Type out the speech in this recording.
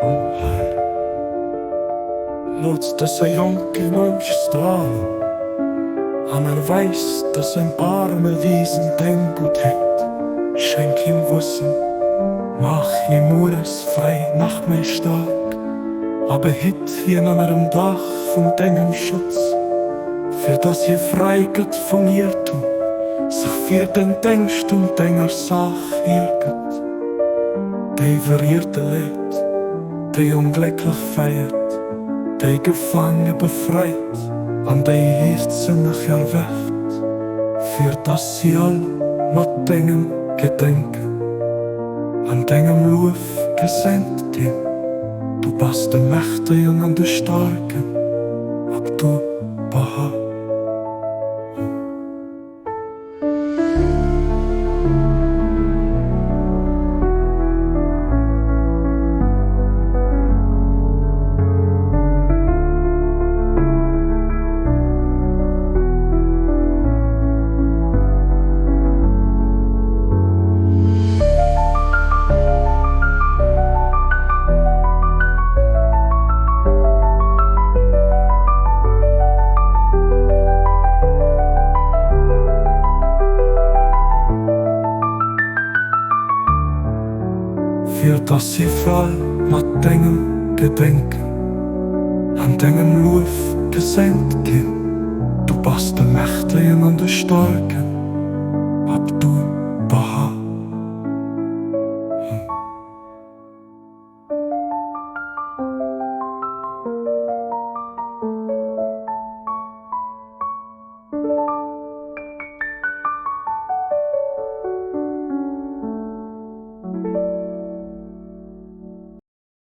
O Här. Looss dëse jonke Mënsch stralen, an erweis dësem arme Wiesen deng Guttheet. Schenk him Wëssen, maach hie mueres fréi nach méi staark, a behitt hien ënner dem Daach vun dengem Schutz, fir dass hie fräi gëtt vum Iertum, sech fir den Déngscht un denger Saach hiergëtt. Déi verierte leet, déi Onglécklech féiert, déi Gefaange befreit an déi Liichtsënneg erwächt, fir dass si all mat dengem Gedenken an dengem Luef geseent ginn. Du bass de Mächtegen an de Staarken, Abdu'l-Bahá. Fir dass si frei mat dengem Gedenken an dengem Luef geseent ginn. Du bass de Mächtegen an de Staarken. Abdul.